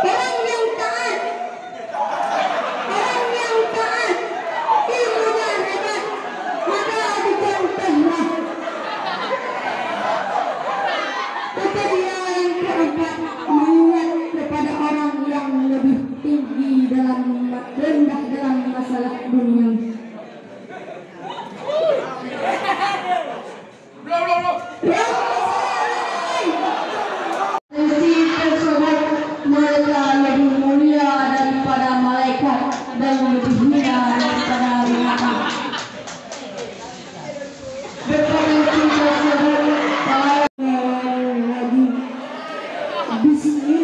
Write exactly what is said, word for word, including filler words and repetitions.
Orang yang taat, orang yang taat, ilmunya hebat, maka dicontohlah. Kriteria yang keempat, mengingat kepada orang yang lebih tinggi dalam, rendah dalam masalah dunia. Potensi tersebut, mereka lebih mulia daripada malaikat dan lebih hina daripada binatang. Berpotensi tersebut, para lagi. Bismillah.